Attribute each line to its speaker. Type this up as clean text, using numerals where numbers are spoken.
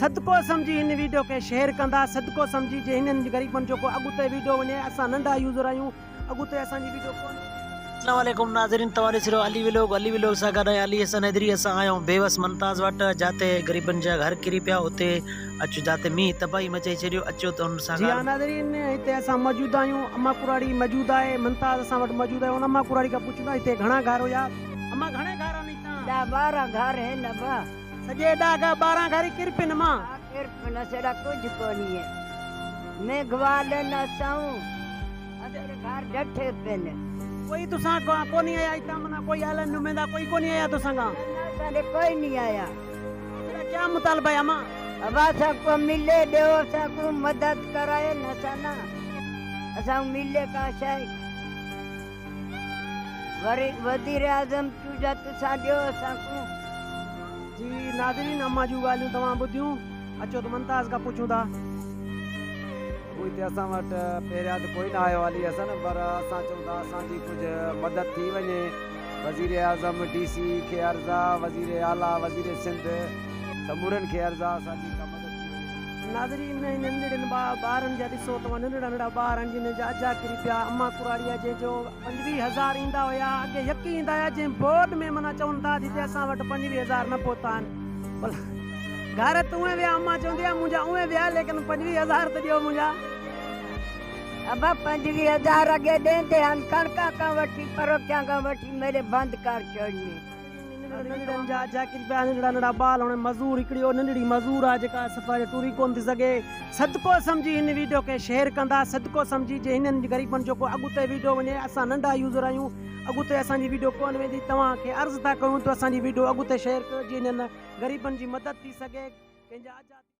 Speaker 1: صدقو سمجهي هن ويڊيو کي شيئر ڪندا صدقو سمجهي جي هنن غريبن جو ڪو اڳتي ويڊيو وڃي اسان ننڍا يوزر آهيون اڳتي اسان جي ويڊيو ڪون.
Speaker 2: اسلام عليڪم ناظرين توهان ڏسي رهيو علي ويلوگ علي ويلوگ سان گڏ آهيان علي حسن حيدري اسان آيا آهيون بيوس ممتاز وٽ جاتي غريبن جا گهر ڪري پيا اتي اچو جاتي مينهن تباهي مچائي ڇڏيو اچو ته انهن سان
Speaker 1: جي ها
Speaker 2: ڳالهه
Speaker 1: ناظرين هتي اسان موجود آهيون اما ڪراڙي موجود آهي ممتاز اسان وٽ موجود آهي ان اما ڪراڙي کان پڇون ٿا هتي گهڻا گهر هيا اما گهڻي گهر آهن هتان.
Speaker 3: ڏهه 12 گهر هن ابا.
Speaker 1: سڄي ڏاگهه 12 گهر ئي ڪرپين مان.
Speaker 3: ها ڪرپين اسيڏا ڪجهه ڪونهي ميگهوالن اسائون اسيڏي گهر ڊٺي پين.
Speaker 1: ڪوئي تسان کان ڪونهي آيا اتان معنيٰ ڪوئي آيل نمائندا ڪوئي ڪونهي آيا تسان کان.
Speaker 3: نه نه اسان ڏي ڪوئي ني آيا.
Speaker 1: تيرا ڪيا مطالبه هي اما.
Speaker 3: ابا اسان ڪو ملي ڏيو اسان ڪو مدد ڪرايو نه اسان نه اسان ملي ڪا شئي. وري وزير اعظم چوجا تسان ڏيو اسان ڪون.
Speaker 1: جي ناظرين اما جون ڳالهيون توهان ٻڌيون اچو ته ممتاز کان پڇون ٿا.
Speaker 4: ابو هتي اسان وٽ پهريان ته ڪوئي نه آيو علي حسن پر اسان چئون ٿا اسان جي ڪجهه مدد ٿي وڃي وزير اعظم ڊي سي کي عرض آ وزير اعليٰ وزير سنڌ سمورن کي عرض آ اسان جي ڪا مدد ٿي وڃي.
Speaker 1: ناظرين هن ننڍڙن ٻارن جا ڏسو توهان ننڍڙا ننڍڙا ٻار آهن جن جا اجها ڪري پيا اما ڪراڙي آهي جنهن جو 25 هزار ايندا هيا اڳي يڪي ايندا هيا جنهن بورڊ ۾ معنيٰ چون ٿا جتي اسان وٽ 25 هزار نه پهتا آهن ڀلا گهر ته اهي ويا اما چوندي آهي منهنجا اهي ويا ليڪن 25 هزار ته ڏيو منهنجا.
Speaker 3: ابا 25 هزار اڳي ڏيندي هن ڪڻڪا کان وٺي پروکيان کان وٺي ميري بند ڪر ڇوڙني.
Speaker 1: ننڍڙن جا اجها ڪري پيا ننڍڙا ننڍڙا ٻال هاڻي مزور هڪڙي او ننڍڙي مزور آ جيڪا صفا ٽري ڪون ٿي سگهي صدقو سمجهي هن ويڊيو کي شيئر ڪندا صدقو سمجهي جي هنن غريبن جو ڪو اڳتي ويڊيو وڃي اسان ننڍا يوزر آهيون اڳتي اسان جي ويڊيو ڪون ويندي توهان کي عرض ٿا ڪيون ته اسان جي ويڊيو اڳتي شيئر ڪيو جي هنن غريبن جي مدد ٿي سگهي ڪنهن جا اجها.